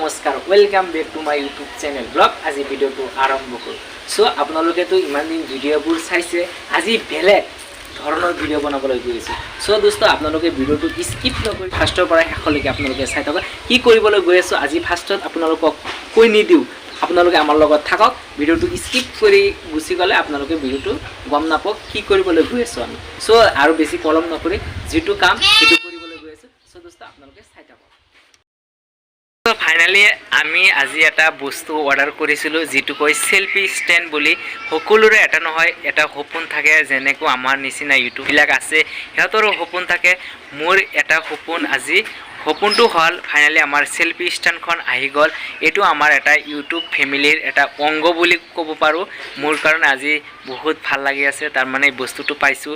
নমস্কাৰ, welcome back to my YouTube channel blog. আজি ভিডিঅ'টো আৰম্ভ কৰোঁ। চ' আপোনালোকেতো ইমান দিন ভিডিঅ'বোৰ চাইছে, আজি বেলেগ ধৰণৰ ভিডিঅ' বনাবলৈ গৈ আছোঁ। চ' দোস্ত, আপোনালোকে ভিডিঅ'টো স্কিপ নকৰি ফাৰ্ষ্টৰ পৰা শেষলৈকে আপোনালোকে চাই থাকক। কি কৰিবলৈ গৈ আছোঁ আজি ফাৰ্ষ্টত আপোনালোকক কৈ নিদিওঁ, আপোনালোকে আমাৰ লগত থাকক। ভিডিঅ'টো স্কিপ কৰি গুচি গ'লে আপোনালোকে ভিডিঅ'টো গম নাপাওক কি কৰিবলৈ গৈ আছোঁ আমি। চ' আৰু বেছি পলম নকৰি যিটো কাম সেইটো কৰিবলৈ গৈ আছোঁ। চ' দোস্ত, আপোনালোকে চাই থাকক। ফাইনেলি আমি আজি এটা বস্তু অৰ্ডাৰ কৰিছিলোঁ, যিটো কয় চেল্ফি ষ্টেণ্ড বুলি। সকলোৰে এটা নহয় এটা সপোন থাকে। যেনেকৈ আমাৰ নিচিনা ইউটিউববিলাক আছে, সিহঁতৰো সপোন থাকে। মোৰ এটা সপোন, আজি সপোনটো হ'ল ফাইনেলি আমাৰ চেল্ফি ষ্টেণ্ডখন আহি গ'ল। এইটো আমাৰ এটা ইউটিউব ফেমিলিৰ এটা অংগ বুলি ক'ব পাৰোঁ। মোৰ কাৰণে আজি বহুত ভাল লাগি আছে, তাৰমানে এই বস্তুটো পাইছোঁ।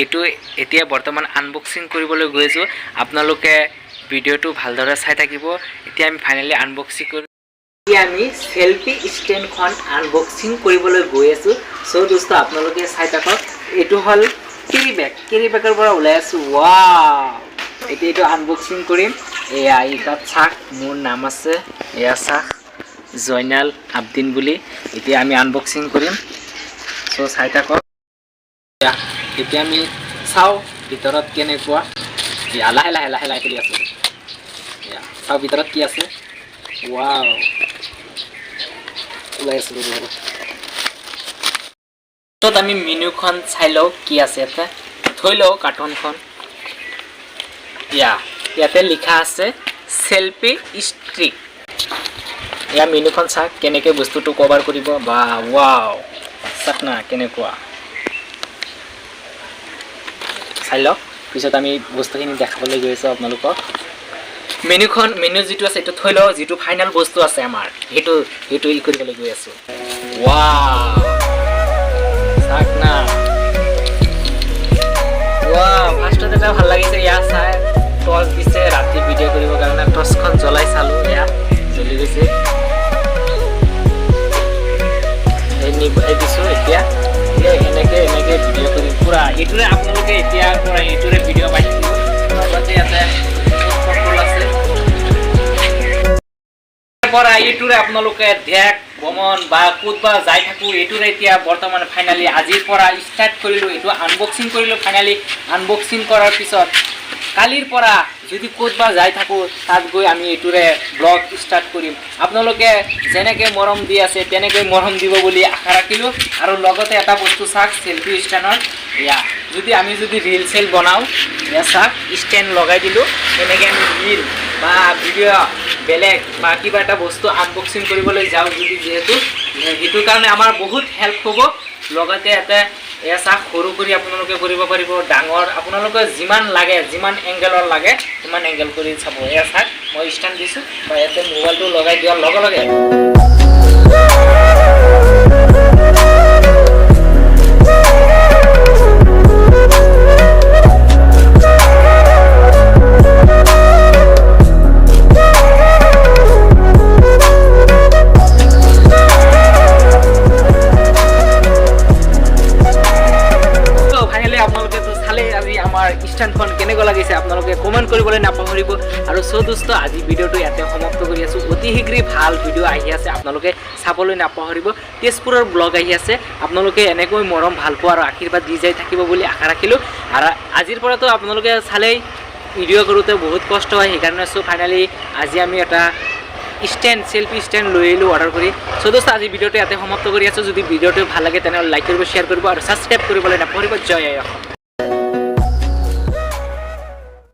এইটো এতিয়া বৰ্তমান আনবক্সিং কৰিবলৈ গৈ আছোঁ। আপোনালোকে ভিডিঅ'টো ভালদৰে চাই থাকিব। এতিয়া আমি ফাইনেলি আনবক্সিং কৰি, এতিয়া আমি চেল্ফি ষ্টেণ্ডখন আনবক্সিং কৰিবলৈ গৈ আছোঁ। চ' দোস্ত, আপোনালোকে চাই থাকক। এইটো হ'ল কেৰি বেগ, কেৰি বেগৰ পৰা ওলাই আছোঁ। ৱাও, এতিয়া এইটো আনবক্সিং কৰিম। এয়া এই তাত চাওক, মোৰ নাম আছে। এয়া চাওক, জয়নাল আবদিন বুলি। এতিয়া আমি আনবক্সিং কৰিম, চ' চাই থাকক। এয়া, এতিয়া আমি চাওঁ ভিতৰত কেনেকুৱা। এয়া লাহে লাহে লাহে লাহে কৰি আছোঁ। এয়া চাওঁ ভিতৰত কি আছে। ৱাও, ওলাই আছোঁ ৰ'ব, ৰ'ব। পিছত আমি মেনুখন চাই লওঁ কি আছে ইয়াতে। থৈ লওঁ কাৰ্টনখন। ইয়াতে লিখা আছে চেল্ফি ষ্টিক। এয়া মেনুখন চাওক, কেনেকৈ বস্তুটো কভাৰ কৰিব বা। ৱাও, চাওক না কেনেকুৱা। চাই লওক। পিছত আমি বস্তুখিনি দেখাবলৈ গৈ আছোঁ আপোনালোকক। মেনুখন, মেনু যিটো আছে সেইটো থৈ লওঁ। যিটো ফাইনেল বস্তু আছে আমাৰ, সেইটো ই কৰিবলৈ গৈ আছোঁ। ৱাও, চাওক না। ৱাও, ফাৰ্ষ্টত এটা ভাল লাগিছে। ইয়াত চাই, টৰ্চ দিছে ৰাতি ভিডিঅ' কৰিবৰ কাৰণে। টৰ্চখন জ্বলাই চালোঁ, এয়া জ্বলি গৈছে। এই দিছোঁ। এতিয়া এই এনেকে এনেকে ভিডিঅ' কৰিম পূৰা এইটোৰে। আপোনালোকে এতিয়াৰ পৰা এইটোৰে ভিডিঅ' পাই থাকিব। লগতে ইয়াতে কণ্ট্ৰল আছে পৰা এইটোৰে আপোনালোকে দেশ ভ্ৰমণ বা ক'তবা যাই থাকোঁ এইটোৰে। এতিয়া বৰ্তমান ফাইনেলি আজিৰ পৰা ষ্টাৰ্ট কৰিলোঁ, এইটো আনবক্সিং কৰিলোঁ। ফাইনেলি আনবক্সিং কৰাৰ পিছত কালিৰ পৰা যদি ক'তবা যাই থাকোঁ, তাত গৈ আমি এইটোৰে ব্লগ ষ্টাৰ্ট কৰিম। আপোনালোকে যেনেকৈ মৰম দি আছে, তেনেকৈ মৰম দিব বুলি আশা ৰাখিলোঁ। আৰু লগতে এটা বস্তু চাওক, চেল্ফি ষ্টেণ্ডৰ এয়া যদি আমি যদি ৰিল চেল বনাওঁ, এয়া চাওক, ষ্টেণ্ড লগাই দিলোঁ। তেনেকৈ আমি ৰিল বা ভিডিঅ' বেলেগ বা কিবা এটা বস্তু আনবক্সিং কৰিবলৈ যাওঁ যদি, যিহেতু সেইটো কাৰণে আমাৰ বহুত হেল্প হ'ব। লগতে ইয়াতে এয়া চাওক, সৰু কৰি আপোনালোকে কৰিব পাৰিব, ডাঙৰ, আপোনালোকে যিমান লাগে, যিমান এংগেলৰ লাগে সিমান এংগেল কৰি চাব। এয়া চাওক, মই ষ্টেণ্ড দিছোঁ বা ইয়াতে মোবাইলটো লগাই দিয়াৰ লগে লগে ফাইনেলি আপোনালোকেতো চালে আজি আমাৰ ষ্টেণ্ডখন কেনেকুৱা লাগিছে, আপোনালোকে কমেণ্ট কৰিবলৈ নাপাহৰিব। আৰু চ' দোস্ত, আজি ভিডিঅ'টো ইয়াতে সমাপ্ত কৰি আছোঁ। অতি শীঘ্ৰেই ভাল ভিডিঅ' আহি আছে, আপোনালোকে চাবলৈ নাপাহৰিব। তেজপুৰৰ ব্লগ আহি আছে। আপোনালোকে এনেকৈ মৰম, ভাল পোৱা আৰু আশীৰ্বাদ দি যাই থাকিব বুলি আশা ৰাখিলোঁ। আৰু আজিৰ পৰাতো আপোনালোকে চালেই, ভিডিঅ' কৰোঁতে বহুত কষ্ট হয়, সেইকাৰণে। চ' ফাইনেলি আজি আমি এটা ষ্টেণ্ড, চেল্ফি ষ্টেণ্ড লৈ আহিলোঁ অৰ্ডাৰ কৰি। চ' দোস্ত, আজি ভিডিঅ'টো ইয়াতে সমাপ্ত কৰি আছোঁ। যদি ভিডিঅ'টো ভাল লাগে, তেনেহ'লে লাইক কৰিব, শ্বেয়াৰ কৰিব আৰু ছাবস্ক্ৰাইব কৰিবলৈ নাপাহৰিব। জয় আই অসম।